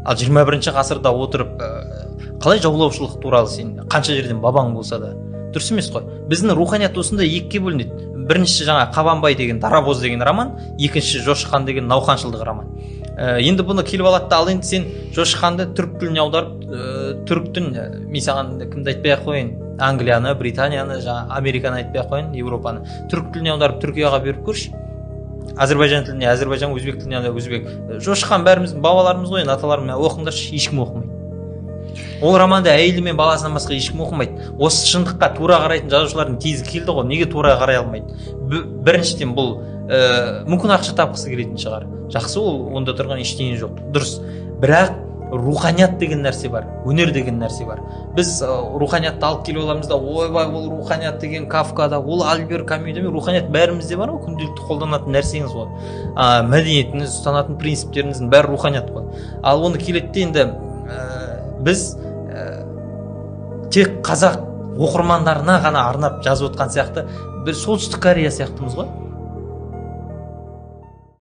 Ал 21 ғасырда отырып, қалай жаулаушылық туралы сен қанша жерден бабаң болса да дұрыс емес қой. Біздің руханият осындай екіге бөлінеді. Біріншісі жаңа Қабанбай деген дарабоз деген роман, екіншісі Жошы хан деген науқаншылдық роман. Енді бұны келіп алады да, ал енді сен Жошы ханды түрік тіліне аударып, түріктің, мен саған кімді айтпай ақ қояйын, Англияны, Британияны, жаңа Американы айтпай ақ қояйын, Европаны түрік тіліне аударып Түркияға беріп көрші, әзірбайжан тіліне әзірбайжан, өзбек тіліне өзбек. Жошы хан бәріміздің бабаларымыз ғой енді, аталарымыз, оқыңдаршы, ешкім оқымайды. Ол романды әйелі мен баласынан басқа ешкім оқымайды. Осы шындыққа тура қарайтын жазушылардың кезі келді ғой, неге тура қарай алмайды? Біріншіден, бұл мүмкін ақша тапқысы келетін шығар. Жақсы, ол онда тұрған ештеңе жоқ, дұрыс. Бірақ руханият деген нәрсе бар, өнер деген нәрсе бар. Біз руханиятты алып келіп аламыз да, ойбай, ол руханият деген Кафкада, ол Альбер Камюде. Руханият бәрімізде бар ғой, күнделікті қолданатын нәрсеңіз ғой, мәдениетіңіз, ұстанатын принциптеріңіздің бәрі руханият қой. Ал оны келеді де енді, біз тек қазақ оқырмандарына ғана арнап жазып отқан сияқты, біз Солтүстік Корея сияқтымыз ғой.